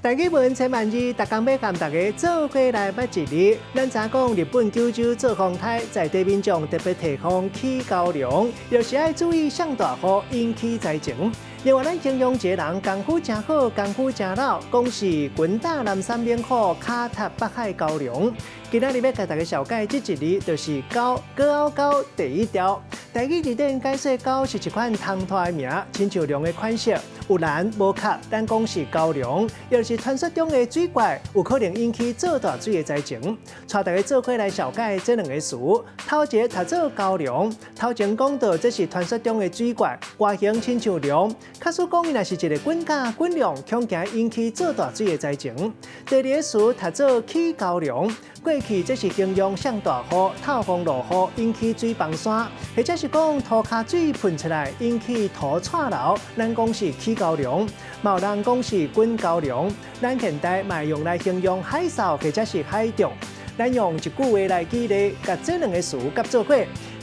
台語文千萬字，逐工欲共大家做伙來捌一字。咱知影講日本九州做風颱，在地民眾特別提防起高粱，又是愛注意上大雨引起災情。另外，咱形容一个人功夫誠好，功夫誠老，講是拳打南山猛虎，跤踏北海蛟龍。今仔日欲共大家紹介這一字，就是𪜶，高𪜶第一條。台語字典解說𪜶是一款通拖的名，親像龍的款式，有欄無殼，咱講是蛟龍，又是傳說中的水怪，有可能引起做大水的災情。帶大家做伙來紹介這兩个詞，頭一个讀做蛟龍，頭前講到這是傳說中的水怪，外形親像龍，假使講伊若是一个滾甲滾浪，恐驚引起做大水的災情。第二個詞讀做起蛟龍，過去這是形容上大雨、透風落雨引起水崩山，或者是講塗跤水噴出來引起土掣流，咱講是起蛟龍，嘛有人講是滾蛟龍。咱現代嘛會用來形容海嘯或者是海漲。咱用一句話來舉例，共這兩个詞夾做伙。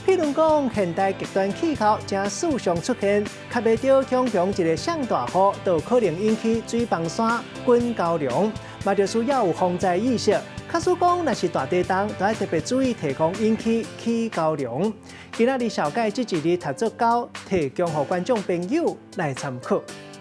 譬如講，現代極端氣候誠時常出現，較袂著強強一个上大雨，就可能引起水崩山、滾蛟龍，嘛就需要有防災意識。假使講，若是大地動，就愛特別注意提防引起起蛟龍。今仔日紹介這一字讀做𪜶，提供予觀眾朋友來參考。